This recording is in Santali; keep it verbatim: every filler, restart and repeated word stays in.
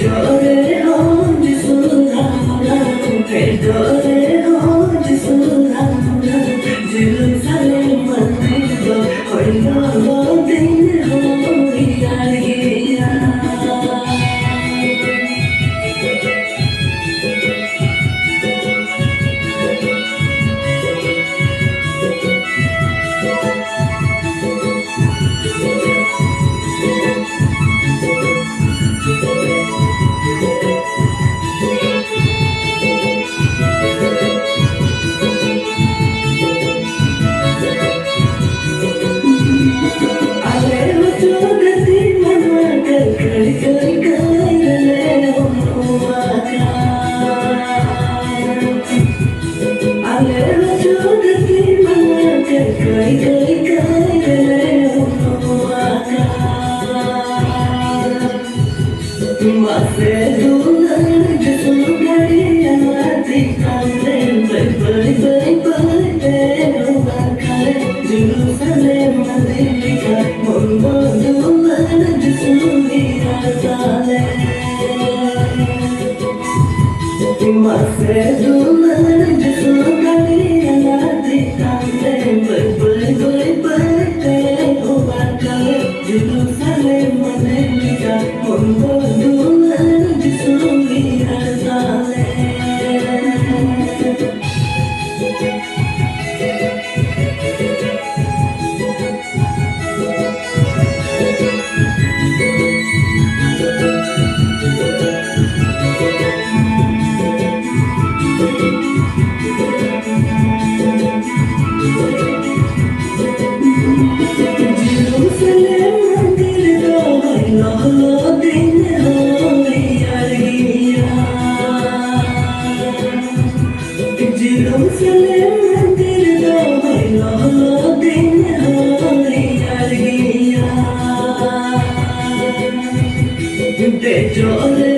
ᱡᱚᱦᱚᱨ ᱨᱮᱦᱚᱸ ᱡᱤᱥᱩ ᱫᱷᱟᱢ ᱫᱷᱟᱢ, ᱯᱷᱮᱰᱚᱜ ᱨᱮᱦᱚᱸ ᱡᱤᱥᱩ ᱫᱷᱟᱢ ᱫᱷᱟᱢ, ᱡᱮᱨᱩᱥᱟᱞᱮᱢ ᱢᱚᱱᱫᱤᱨ ᱫᱚ ᱦᱚᱭ ᱞᱚᱞᱚ ᱫᱤᱱ ᱦᱚᱸ ᱨᱮᱭᱟᱲ ᱜᱮᱭᱟ᱾ ᱟᱞᱮ ᱦᱚᱪᱚ ᱫᱷᱟᱹᱨᱛᱤ ᱢᱟᱱᱣᱟ ᱠᱟᱹᱭ ᱠᱟᱹᱭ ᱠᱟᱹᱭ ᱠᱟᱹᱭ ᱨᱮᱞᱮ ᱦᱚᱯᱚᱱ ᱟᱠᱟᱱ᱾ ᱟᱞᱮ ᱦᱚᱪᱚ ᱫᱷᱟᱹᱨᱛᱤ ᱢᱟᱱᱣᱟ ᱠᱟᱹᱭ ᱠᱟᱹᱭ ᱠᱟᱹᱭ ᱠᱟᱹᱭ ᱨᱮᱞᱮ ᱦᱚᱯᱚᱱ ᱟᱠᱟᱱ᱾ ᱢᱟᱥᱮ ᱫᱩᱞᱟᱹᱲ ᱡᱤᱥᱩ ᱫᱟᱲᱮᱭᱟᱱᱟ ᱛᱤ ᱛᱟᱞᱮ, ᱵᱟᱹᱭ ᱵᱟᱹᱭ ᱵᱟᱹᱭ ᱵᱟᱹᱭ ᱛᱮ ᱚᱣᱟᱨ ᱠᱟᱞᱮ, ᱡᱮᱨᱩᱥᱟᱞᱮᱢ ᱢᱚᱱᱫᱤᱨ ᱞᱮᱠᱟ, ᱢᱚᱱ ᱫᱚ ᱫᱩᱞᱟᱹᱲ ᱡᱤᱥᱩ ᱨᱮᱭᱟᱲ ᱛᱟᱞᱮ᱾ ᱢᱟᱥᱮ ᱫᱩᱞᱟᱹᱲ ᱡᱤᱥᱩ ᱫᱟᱲᱮᱭᱟᱱᱟ ᱛᱤ ᱛᱟᱞᱮ, ᱵᱟᱹᱭ ᱵᱟᱹᱭ ᱵᱟᱹᱭ ᱵᱟᱹᱭ ᱛᱮ ᱚᱣᱟᱨ ᱠᱟᱞᱮ, ᱡᱮᱨᱩᱥᱟᱞᱮᱢ ᱢᱚᱱᱫᱤᱨ ᱞᱮᱠᱟ, ᱢᱚᱱ ᱫᱚ ᱫᱩᱞᱟᱹᱲ ᱡᱤᱥᱩ ᱨᱮᱭᱟᱲ ᱛᱟᱞᱮ᱾ ᱡᱮᱨᱩᱥᱟᱞᱮᱢ ᱢᱚᱱᱫᱤᱨ ᱫᱚ ᱦᱚᱭ ᱞᱚᱞᱚ ᱫᱤᱱ ᱦᱚᱸ ᱨᱮᱭᱟᱲ ᱜᱮᱭᱟ᱾ ᱡᱮᱨᱩᱥᱟᱞᱮᱢ ᱢᱚᱱᱫᱤᱨ ᱫᱚ ᱦᱚᱭ ᱞᱚᱞᱚ ᱫᱤᱱ ᱦᱚᱸ ᱨᱮᱭᱟᱲ ᱜᱮᱭᱟ᱾ ᱫᱮᱡᱚᱜ ᱨᱮ